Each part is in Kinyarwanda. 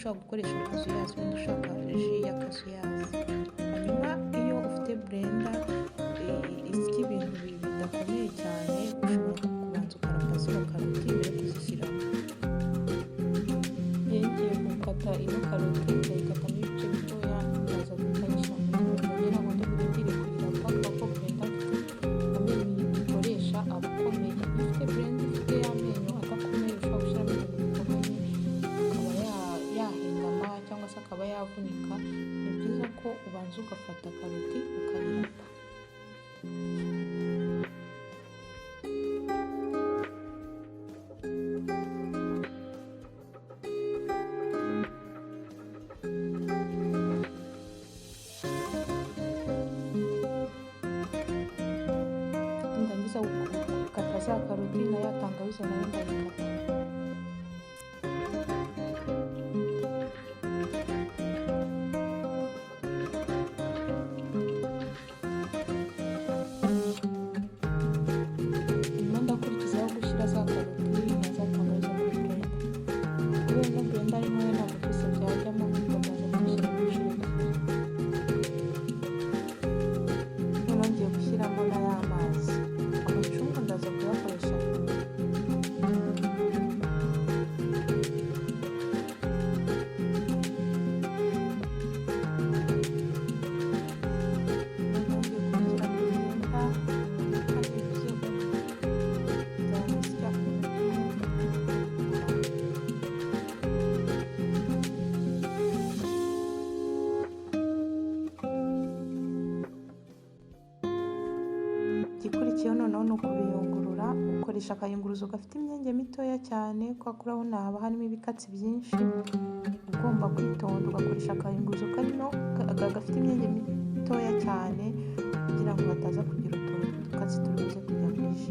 ushobora gukoresha akazuyazi wenda ushaka jus y'akazuyazi. Hanyuma iyo ufite blender isya ibintu bidakomeye cyane, ushobora kubanza ukarapa zino karoti mbere yo kuzishyiramo. Ngiye gukata ino karoti, ndayikatamo ibice bitoya, ndaza guhita nyishyira muri blender. Njye ntabwo ndi burindire kuyirapa kuko blender mfite amenyo ikoresha aba akomeye. Iyo ufite blender ifite amenyo adakomeye, ushobora gushyiramo ibintu bikomeye akaba yahengama cyangwa se akaba yavunika. Ni byiza ko ubanza ugafata karoti ukayirapa. Nindangiza gukata za karoti, na ya tangawizi nayo ndayikata. Nyuma ndakurikizaho gushyira za karoti na za tangawizi muri blender. Kubera ino blender ari ntoya, ntabwo byose byajyamo, ahubwo ndaza kubishyiramo inshuro ebyiri. Noneho ngiye gushyiramo na ya mazi. Amacunga ndaza kuyakoresha nyuma. Noneho ngiye kubishyira muri blender iminota byibuze umwe. Nzabisya umunota umwe, mbikuramo. Igikurikiyeho noneho ni ukubiyungurura. Ukoresha akayunguruzo gafite imyenge mitoya cyane, kubera ko urabona haba harimo ibikatsi byinshi. Ugomba kwitonda ugakoresha akayunguruzo karimo gafite imyenge mitoya cyane, kugira ngo hataza kugira utuntu tw'udukatsi turi buze kujya muri jus.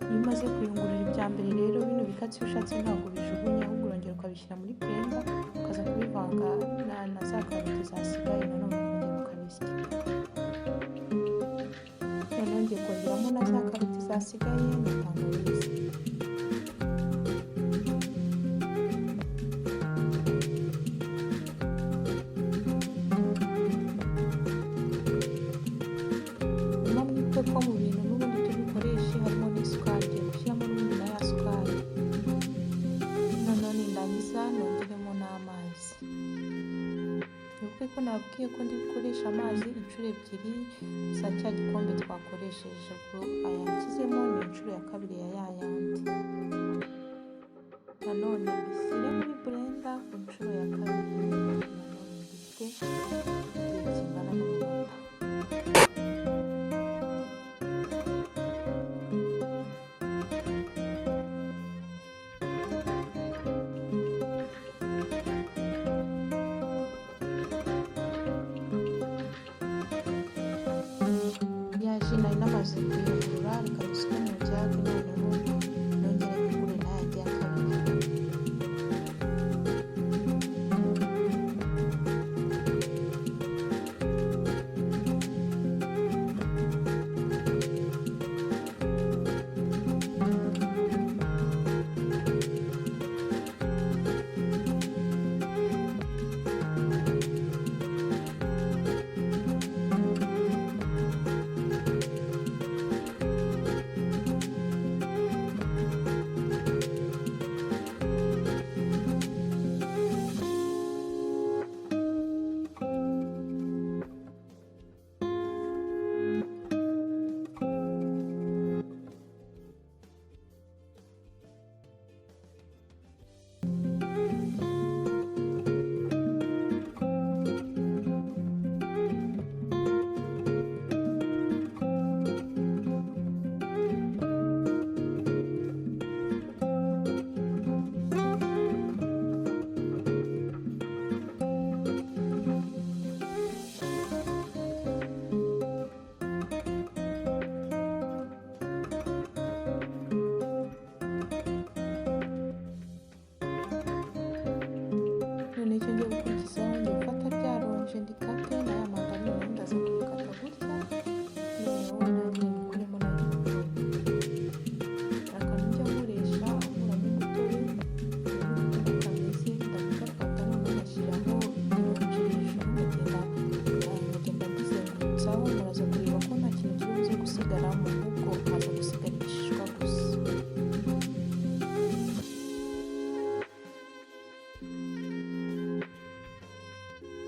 Iyo umaze kuyungurura ibya mbere rero, bino bikatsi iyo ushatse ntabwo ubijugunya, ahubwo urongera ukabishyira muri blender, ukaza kubivanga na za karoti zasigaye, nanone ukongera ukabisya. Noneho ngiye kongeramo na za karoti zasigaye na tangawizi. Nyuma mwibuke ko mu bintu n'ubundi turi bukoreshe harimo n'isukari. Ngiye gushyiramo n'ubundi na ya sukari. Noneho nindangiza nongeremo n'amazi. Mwibuke ko nababwiye ko ndi bukoreshe amazi inshuro ebyiri za cya gikombe twakoresheje. Ubwo aya nshyizemo ni inshuro ya kabiri ya ya yandi. Nanone mbishyire muri blender ku nshuro ya kabiri, nanone mbisye igihe kingana n'umunota. Ya jus nari namaze kuyungurura, reka nyisuke mu ijage, noneho nongere nyungure n'ayandi ya kabiri.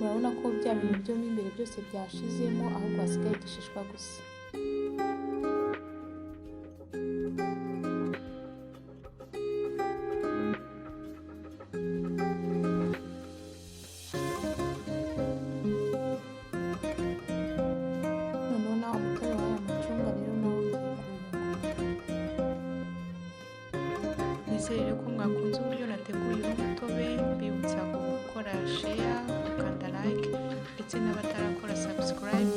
Urabona ko bya bintu byo mo imbere byose byashizemo, ahubwo hasigaye igishishwa gusa. Noneho nawe umutobe w'aya macunga rero nawo ugiye kuwuyungurura. Nizere ko mwakunze uburyo nateguye uno mutobe, mbibutsa gukora share, gukanda like, ndetse n'abatarakora subscribe.